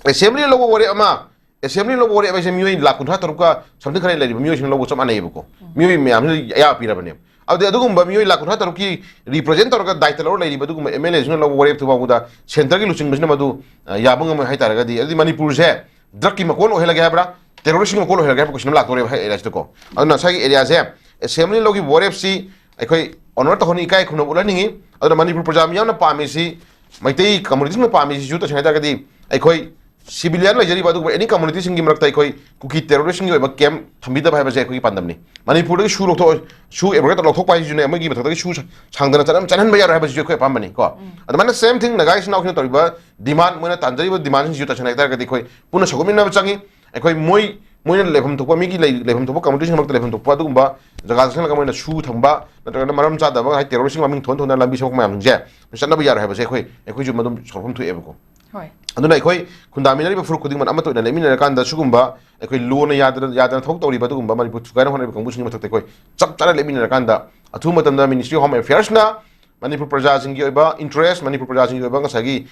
ꯑꯦꯁꯦꯝꯕ꯭ꯂꯤꯅ ꯂꯧꯕ ꯋꯥꯔꯦꯞ ꯑꯃ, ꯑꯦꯁꯦꯝꯕ꯭ꯂꯤꯅ ꯂꯧꯕ ꯋꯥꯔꯦꯞ ꯍꯥꯏꯁꯦ ꯃꯤꯑꯣꯏ ꯂꯥꯈ ꯀꯨꯟꯊ꯭ꯔꯥ ꯇꯔꯨꯛꯀ ꯁꯝꯊꯤꯡ ꯈꯔ ꯂꯩꯔꯤꯕ ꯃꯤꯑꯣꯏꯁꯤꯡꯅ ꯂꯧꯕ ꯆꯞ ꯃꯥꯟꯅꯩꯌꯦꯕꯀꯣ꯫ ꯃꯤꯑꯣꯏ ꯃꯌꯥꯝꯁꯤꯅ ꯑꯌꯥꯕ ꯄꯤꯔꯕꯅꯦꯕ꯫ ꯑꯗꯨꯗꯤ ꯑꯗꯨꯒꯨꯝꯕ ꯃꯤꯑꯣꯏ ꯂꯥꯈ ꯀꯨꯟꯊ꯭ꯔꯥ ꯇꯔꯨꯛꯀꯤ ꯔꯤꯄ꯭ꯔꯖꯦꯟ ꯇꯧꯔꯒ ꯗꯥꯏꯇ ꯂꯧꯔ ꯂꯩꯔꯤꯕ ꯑꯗꯨꯒꯨꯝꯕ ꯑꯦꯝ ꯑꯦꯜ ꯑꯦꯁꯤꯡꯅ ꯂꯧꯕ ꯋꯥꯔꯦꯞꯇꯨ ꯐꯥꯎꯕꯗ ꯁꯦꯟꯇꯔꯒꯤ ꯂꯨꯆꯤꯡꯕꯁꯤꯅ ꯃꯗꯨ, ꯑ, ꯌꯥꯕ ꯉꯝꯃꯣꯏ ꯍꯥꯏꯇꯥꯔꯒꯗꯤ, ꯑꯗꯨꯗꯤ ꯃꯅꯤꯄꯨꯔꯁꯦ ꯗ꯭ꯔꯛꯀꯤ ꯃꯀꯣꯟ ꯑꯣꯏꯍꯜꯂꯒꯦ ꯍꯥꯏꯕ꯭ꯔꯥ, ꯇꯦꯔꯣꯔꯤꯁꯀꯤ ꯃꯀꯣꯟ ꯑꯣꯏꯍꯜꯂꯒꯦ ꯍꯥꯏꯕ ꯀꯣꯏꯁꯟ ꯑꯃ ꯂꯥꯛꯇꯧꯔꯦꯕ ꯍꯥꯏ ꯑꯦꯔꯤꯌꯥꯁꯤꯗꯀꯣ꯫ ꯑꯗꯨꯅ ꯉꯁꯥꯏꯒꯤ ꯑꯦꯔꯤꯌꯥꯁꯦ ꯑꯦꯁꯦꯝꯕ꯭ꯂꯤ ꯂꯧꯈꯤꯕ ꯋꯥꯔꯦꯞꯁꯤ ꯑꯩꯈꯣꯏ ꯑꯣꯅꯔ ꯇꯧꯍꯟꯅꯤꯡꯉꯤ, ꯏꯀꯥꯏ ꯈꯨꯝꯅꯕ ꯎꯠꯍꯟꯅꯤꯡꯉꯤ꯫ ꯑꯗꯨꯅ ꯃꯅꯤꯄꯨꯔ ꯄ꯭ꯔꯖꯥ ꯃꯤꯌꯥꯝꯅ ꯄꯥꯝꯃꯤꯁꯤ, ꯃꯩꯇꯩ ꯀꯝꯃꯨꯅꯤꯇꯤꯁꯤꯡꯅ ꯄꯥꯝꯃꯤꯁꯤꯁꯨ ꯇꯁꯦꯡꯅ ꯍꯥꯏꯇꯥꯔꯒꯗꯤ ꯑꯩꯈꯣꯏ ꯁꯤꯚꯤꯂꯤꯌꯟ ꯂꯩꯖꯔꯤꯕ ꯑꯗꯨꯒꯨꯝꯕ ꯑꯦꯅꯤ ꯀꯝꯃꯨꯅꯤꯇꯤꯁꯤꯡꯒꯤ ꯃꯔꯛꯇ ꯑꯩꯈꯣꯏ ꯀꯨꯀꯤ ꯇꯦꯔꯣꯔꯤꯁꯁꯤꯡꯒꯤ ꯑꯣꯏꯕ ꯀꯦꯝ ꯊꯝꯕꯤꯗꯕ ꯍꯥꯏꯕꯁꯦ ꯑꯩꯈꯣꯏꯒꯤ ꯄꯥꯟꯗꯝꯅꯤ꯫ ꯃꯅꯤꯄꯨꯔꯗꯒꯤ ꯁꯨ ꯂꯧꯊꯣꯛ, ꯁꯨ ꯑꯦꯕ꯭ꯔꯣꯒꯦꯠ ꯂꯧꯊꯣꯛꯄ ꯍꯥꯏꯁꯤꯁꯨꯅꯦ, ꯃꯣꯏꯒꯤ ꯃꯊꯛꯇꯒꯤ ꯁꯨ ꯁꯥꯡꯗꯅ ꯆꯠꯍꯟ-, ꯆꯠꯍꯟꯕ ꯌꯥꯔꯣꯏ ꯍꯥꯏꯕꯁꯤꯁꯨ ꯑꯩꯈꯣꯏ ꯑꯄꯥꯝꯕꯅꯤ ꯀꯣ꯫ ꯑꯗꯨꯃꯥꯏꯅ ꯁꯦꯝ ꯊꯤꯡ ꯅꯒꯥ ꯏꯆꯤꯟ ꯏꯅꯥꯎꯁꯤꯡꯅ ꯇꯧꯔꯤꯕ ꯗꯤꯃꯥꯟ, ꯃꯣꯏꯅ ꯇꯥꯟꯖꯔꯤꯕ ꯗꯤꯃꯥꯟꯁꯤꯡꯁꯤꯁꯨ ꯇꯁꯦꯡꯅ ꯍꯥꯏꯇꯥꯔꯒꯗꯤ ꯑꯩꯈꯣꯏ ꯄꯨꯟꯅ ꯁꯧꯒꯠꯃꯤꯟꯅꯕ ꯆꯪꯉꯤ꯫ ꯑꯩꯈꯣꯏ ꯃꯣꯏ, ꯃꯣꯏꯅ ꯂꯩꯐꯝ ꯊꯣꯛꯄ, ꯃꯤꯒꯤ ꯂꯩ-, ꯂꯩꯐꯝ ꯊꯣꯛꯄ ꯀꯝꯃꯨꯅꯤꯇꯤꯁꯤꯡ ꯃꯔꯛꯇ ꯂꯩꯐꯝ ꯊꯣꯛꯄ ꯑꯗꯨꯒꯨꯝꯕ ꯖꯒꯥꯗ ꯆꯪꯁꯤꯜꯂꯒ ꯃꯣꯏꯅ ꯁꯨ ꯊꯝꯕ ꯅꯠꯇ꯭ꯔꯒꯅ ꯃꯔꯝ ꯆꯥꯗꯕ ꯍꯥꯏ ꯇꯦꯔꯣꯔꯤꯁꯁꯤꯡ ꯃꯃꯤꯡ ꯊꯣꯟ ꯊꯣꯟꯗꯅ ꯂꯝꯕꯤ ꯁꯦꯝꯃꯛꯄ ꯃꯌꯥꯝꯁꯤꯡꯁꯦ ꯆꯠꯅꯕ ꯌꯥꯔꯣꯏ ꯍꯥꯏꯕꯁꯦ ꯑꯩꯈꯣꯏ, ꯑꯩꯈꯣꯏꯁꯨ ꯃꯗꯨꯝ ꯁꯥꯎꯐꯝ ꯊꯣꯛꯑꯦꯕꯀꯣ꯫ ꯍꯣꯏ꯫ ꯑꯗꯨꯅ ꯑꯩꯈꯣꯏ ꯈꯨꯟꯗꯥꯃꯤꯟꯅꯔꯤꯕ ꯐꯨꯔꯨꯞ ꯈꯨꯗꯤꯡꯃꯛ ꯑꯃꯠꯇ ꯑꯣꯏꯅ ꯂꯦꯞꯃꯤꯟꯅꯔꯀꯥꯟꯗ ꯁꯤꯒꯨꯝꯕ ꯑꯩꯈꯣꯏ ꯂꯣꯅ ꯌꯥꯗꯅ, ꯌꯥꯗꯅ ꯊꯕꯛ ꯇꯧꯔꯤꯕ ꯑꯗꯨꯒꯨꯝꯕ ꯃꯅꯤꯄꯨꯔ ꯊꯨꯒꯥꯏꯅ ꯍꯣꯠꯅꯔꯤꯕ ꯀꯥꯡꯕꯨꯁꯤꯡꯒꯤ ꯃꯊꯛꯇ ꯑꯩꯈꯣꯏ ꯆꯞ ꯆꯥꯅ ꯂꯦꯞꯃꯤꯟꯅꯔꯀꯥꯟꯗ ꯑꯊꯨꯕ ꯃꯇꯝꯗ Ministry of Home Affairsꯅ ꯃꯅꯤꯄꯨꯔ ꯄ꯭ꯔꯖꯥꯁꯤꯡꯒꯤ ꯑꯣꯏꯕ interest, ꯃꯅꯤꯄꯨꯔ ꯄ꯭ꯔꯖꯥꯁꯤꯡꯒꯤ ꯑꯣꯏꯕ ꯉꯁꯥꯏꯒꯤ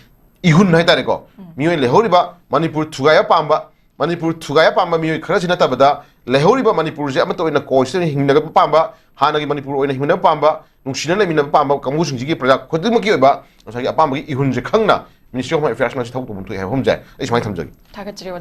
ꯏꯍꯨꯟ ꯍꯥꯏꯇꯥꯔꯦꯀꯣ, ꯃꯤꯑꯣꯏ ꯂꯩꯍꯧꯔꯤꯕ ꯃꯅꯤꯄꯨꯔ ꯊꯨꯒꯥꯏꯕ ꯄꯥꯝꯕ, ꯃꯅꯤꯄꯨꯔ ꯊꯨꯒꯥꯏꯕ ꯄꯥꯝꯕ ꯃꯤꯑꯣꯏ ꯈꯔꯁꯤ ꯅꯠꯇꯕꯗ ꯂꯩꯍꯧꯔꯤꯕ ꯃꯅꯤꯄꯨꯔꯁꯦ ꯑꯃꯠꯇ ꯑꯣꯏꯅ ꯀꯣꯏꯁꯤꯗ ꯍꯤꯡꯅꯕ ꯄꯥꯝꯕ, ꯍꯥꯟꯅꯒꯤ ꯃꯅꯤꯄꯨꯔ ꯑꯣꯏꯅ ꯍꯤꯡꯅꯕ ꯄꯥꯝꯕ, ꯅꯨꯡꯁꯤꯅ ꯂꯩꯃꯤꯟꯅꯕ ꯄꯥꯝꯕ ꯀꯥꯡꯕꯨꯁꯤꯡꯁꯤꯒꯤ ꯄ꯭ꯔꯖꯥ ꯈꯨꯗꯤꯡꯃꯛꯀꯤ ꯑꯣꯏꯕ ꯉꯁꯥꯏꯒꯤ ꯑꯄꯥꯝꯕꯒꯤ ꯏꯍꯨꯟꯁꯦ ꯈꯪꯅ Ministry of Home Affairsꯅ ꯁꯤ ꯊꯕꯛ ꯇꯧꯐꯝ ꯊꯣꯛꯑꯦ ꯍꯥꯏꯕ ꯋꯥꯐꯝꯁꯦ ꯑꯩ ꯁꯨꯃꯥꯏꯅ ꯊꯝꯖꯒꯦ꯫ ꯊꯥꯒꯠꯆꯔꯤ꯫